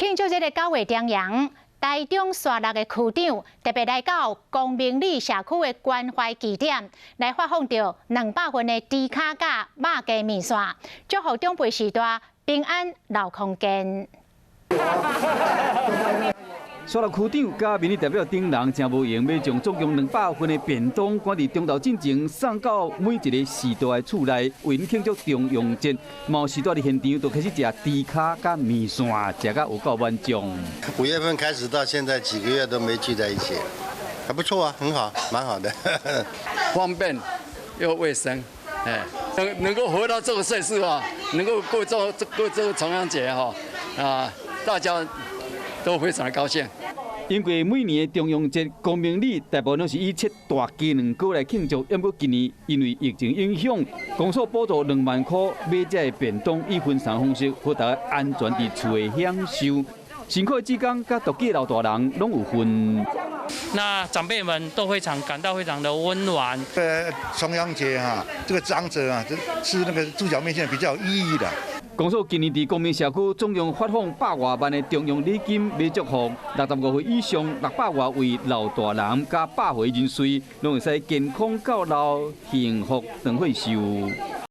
慶祝這个9月重陽，台中沙鹿的區長特別來到光明里社區的關懷據點，來發放著200份的豬跤佮肉雞麵線，祝福長輩序大平安老康健。沙鹿區長佮民意代表等人誠無閒，欲將總共200份的便當，趕佇中晝進前送到每一个序大的厝內，為𪜶慶祝重陽節。嘛有序大佇現場就開始食豬跤佮麵線，食甲有夠滿足。 5月份開始到現在幾個月都沒聚在一起，還不錯啊，很好，蠻好的。方便又衛生，哎，能夠活到這個歲數啊，能夠過這個重陽節哈，啊，大家都非常的高興。因為每年的重陽節，光明里大部分攏是以切大雞卵糕來慶祝。毋過今年因為疫情影響，公所補助2萬箍買這个便當，以分散方式，予大家安全佇厝內享受。辛苦的志工佮獨居老大人攏有份。那長輩們都非常感到非常的溫暖。重陽節哈，這個長者啊，這吃那個豬腳麵線比較有意義的。公所今年佇光明社區總共發放百外萬的重陽禮金，欲祝福65歲以上600外位老大人佮百歲人士，攏會使健康到老，幸福長歲壽。